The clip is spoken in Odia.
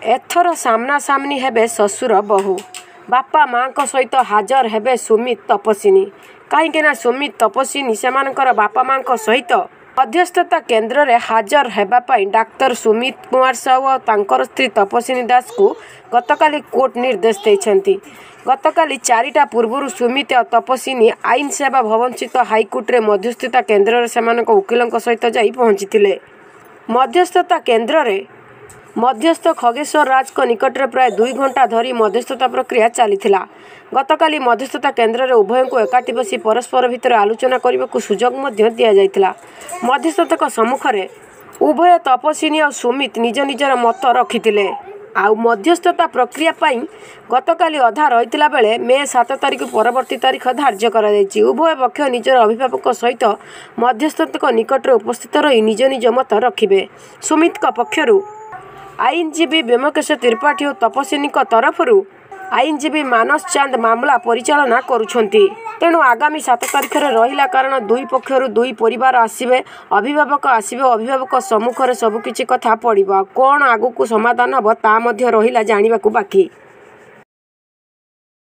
ଏଥର ସାମ୍ନାସାମ୍ନି ହେବେ ଶ୍ୱଶୁର ବୋହୂ। ବାପା ମାଆଙ୍କ ସହିତ ହାଜର ହେବେ ସୁମିତ ତପସ୍ୱିନୀ। କାହିଁକିନା ସୁମିତ ତପସ୍ୱିନୀ ସେମାନଙ୍କର ବାପା ମାଆଙ୍କ ସହିତ ମଧ୍ୟସ୍ଥତା କେନ୍ଦ୍ରରେ ହାଜର ହେବା ପାଇଁ ଡାକ୍ତର ସୁମିତ କୁମାର ସାହୁ ଆଉ ତାଙ୍କର ସ୍ତ୍ରୀ ତପସ୍ୱିନୀ ଦାସଙ୍କୁ ଗତକାଲି କୋର୍ଟ ନିର୍ଦ୍ଦେଶ ଦେଇଛନ୍ତି। ଗତକାଲି 4ଟା ପୂର୍ବରୁ ସୁମିତ ଆଉ ତପସ୍ୱିନୀ ଆଇନ ସେବା ଭବନସ୍ଥିତ ହାଇକୋର୍ଟରେ ମଧ୍ୟସ୍ଥତା କେନ୍ଦ୍ରରେ ସେମାନଙ୍କ ଓକିଲଙ୍କ ସହିତ ଯାଇ ପହଞ୍ଚିଥିଲେ। ମଧ୍ୟସ୍ଥତା କେନ୍ଦ୍ରରେ ମଧ୍ୟସ୍ଥ ଖଗେଶ୍ୱର ରାଜଙ୍କ ନିକଟରେ ପ୍ରାୟ 2 ଘଣ୍ଟା ଧରି ମଧ୍ୟସ୍ଥତା ପ୍ରକ୍ରିୟା ଚାଲିଥିଲା। ଗତକାଲି ମଧ୍ୟସ୍ଥତା କେନ୍ଦ୍ରରେ ଉଭୟଙ୍କୁ ଏକାଠି ବସି ପରସ୍ପର ଭିତରେ ଆଲୋଚନା କରିବାକୁ ସୁଯୋଗ ମଧ୍ୟ ଦିଆଯାଇଥିଲା। ମଧ୍ୟସ୍ଥଙ୍କ ସମ୍ମୁଖରେ ଉଭୟ ତପସ୍ୱିନୀ ଆଉ ସୁମିତ ନିଜ ନିଜର ମତ ରଖିଥିଲେ। ଆଉ ମଧ୍ୟସ୍ଥତା ପ୍ରକ୍ରିୟା ପାଇଁ ଗତକାଲି ଅଧା ରହିଥିଲା ବେଳେ ମେ 7 ତାରିଖ ପରବର୍ତ୍ତୀ ତାରିଖ ଧାର୍ଯ୍ୟ କରାଯାଇଛି। ଉଭୟ ପକ୍ଷ ନିଜର ଅଭିଭାବକଙ୍କ ସହିତ ମଧ୍ୟସ୍ଥଙ୍କ ନିକଟରେ ଉପସ୍ଥିତ ରହି ନିଜ ନିଜ ମତ ରଖିବେ। ସୁମିତଙ୍କ ପକ୍ଷରୁ ଆଇନଜୀବୀ ବ୍ୟୋମକେଶ ତ୍ରିପାଠୀ ଓ ତପସ୍ୱିନୀଙ୍କ ତରଫରୁ ଆଇନଜୀବୀ ମାନସ ଚାନ୍ଦ ମାମଲା ପରିଚାଳନା କରୁଛନ୍ତି। ତେଣୁ ଆଗାମୀ 7 ତାରିଖରେ ରହିଲା, କାରଣ ଦୁଇ ପକ୍ଷରୁ ଦୁଇ ପରିବାର ଆସିବେ, ଅଭିଭାବକ ଆସିବେ। ଅଭିଭାବକ ସମ୍ମୁଖରେ ସବୁକିଛି କଥା ପଡ଼ିବ। ଆଉ କ'ଣ ଆଗକୁ ସମାଧାନ ହେବ, ତା ମଧ୍ୟ ରହିଲା ଜାଣିବାକୁ ବାକି।